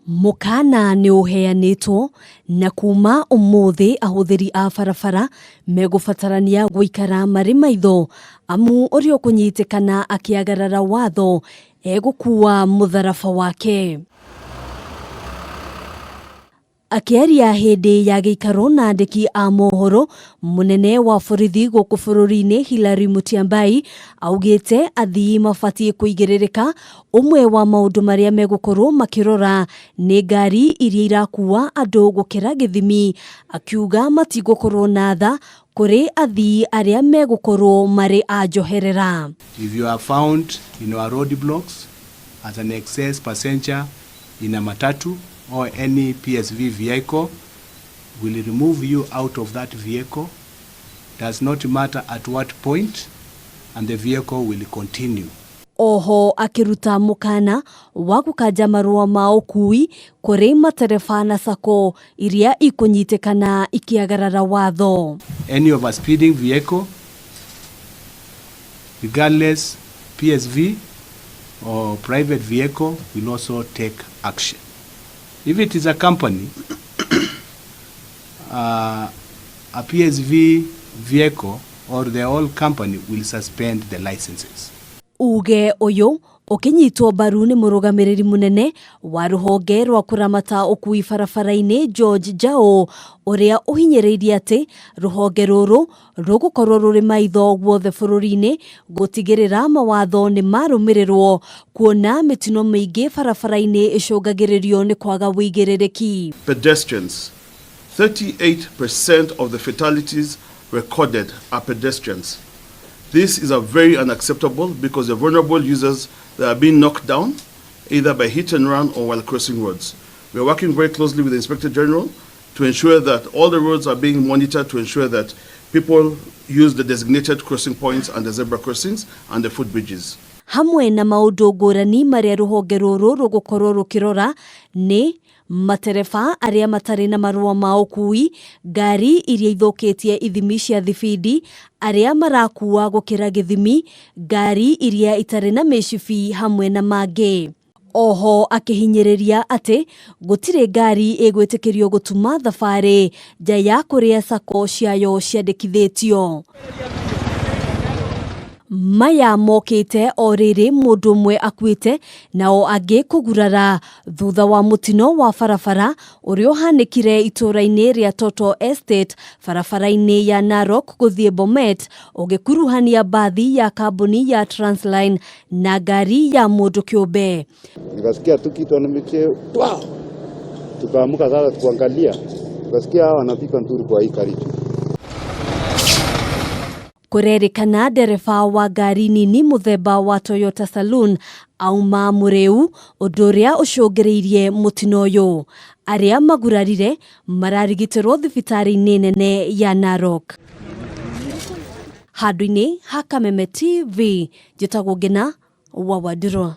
Mũkana nĩ ũheanĩtwo na kuma ũmũthĩ ahũthĩri a barabara megũbatarania gũikara marĩ maitho amu ũrĩa ũkũnyitĩkana akĩagarara watho egũkua mũtharaba wake. Akĩaria hĩndĩ ya gĩikaro na andĩki a mohoro, mũnene wa borithi gũkũ bũrũri-inĩ Hillary Mutyambai augĩte athii mabatiĩ kũigĩrĩrĩka. Ũmwe wa maũndũ marĩa megũkorwo makĩrora nĩ ngari iria irakua andũ gũkĩra gĩthimi, akiuga matigũkorwo na tha kũrĩ athii arĩa megũkorwo marĩ a njoherera. If you are found in our road blocks as an excess passenger in a matatu or any PSV vehicle, will remove you out of that vehicle. Does not matter at what point, and the vehicle will continue. Oho akĩruta mũkana wa gũkanja marũa ma ũkui kũrĩ matereba na sacco iria ikũnyitĩkana ikĩagarara watho. Any overspeeding vehicle, regardless PSV or private vehicle, will also take action. If it is a company, a PSV vehicle or the whole company will suspend the licenses. Uge ũyũ ũkĩnyitwo mbaru nĩ mũrũgamĩrĩri mũnene wa rũhonge rwa kũramata ũkui barabara-inĩ George Njau, ũrĩa ũhinyĩrĩirie atĩ rũhonge rũrũ rũgũkorwo rũrĩ maitho guothe bũrũri-inĩ gũtigĩrĩra mawatho nĩ marũmĩrĩrwo, kuona mĩtino mĩingĩ barabara-inĩ ĩcũngagĩrĩrio nĩ kwaga wũigĩrĩrĩki. Pedestrians. 38% of the fatalities recorded are pedestrians. This is a very unacceptable because the vulnerable users that are being knocked down either by hit and run or while crossing roads. We are working very closely with the Inspector General to ensure that all the roads are being monitored to ensure that people use the designated crossing points and the zebra crossings and the footbridges. Hamwe na maũndũ ngũrani marĩa rũhonge rũrũ rũgũkorwo rũkĩrora nĩ matereba arĩa matarĩ na marũa ma ũkui, ngari iria ithũkĩtie ithimi cia thibindi, arĩa marakua gũkĩra gĩthimi, ngari iria itarĩ na mĩcibi hamwe na mangĩ. Oho akĩhinyĩrĩria atĩ gũtirĩ ngari ĩgwĩtĩkĩrio gũtuma thabarĩ nja ya kũrĩa sacco ciayo ciandĩkithĩtio. Maya mokĩte o rĩrĩ mũndũ ũmwe akuĩte nao angĩ kũgurara thutha wa mũtino wa barabara ũrĩa ũhanĩkire itũũra-inĩ rĩa Toto Estate barabara-inĩ ya Narok gũthiĩ Bomet, ũgĩkuruhania mbathi ya kambuni ya Transline na ngari ya mũndũ kĩũmbe. Nikasikia tu kitu anamiche twa, tukaamuka sasa kuangalia, tukasikia hawa wanapika nduru kwa hii karibu. Kũrerĩkana ndereba wa ngari nini mũthemba wa Toyota Saloon auma mũrĩu, ũndũ ũrĩa ũcũngĩrĩirie mũtino ũyũ. Arĩa magurarire mararigitĩrwo thibitarĩ-inĩ nene ya Narok. Handũ-inĩ ha Kameme TV, njĩtagwo Ngina wa Wandirwa.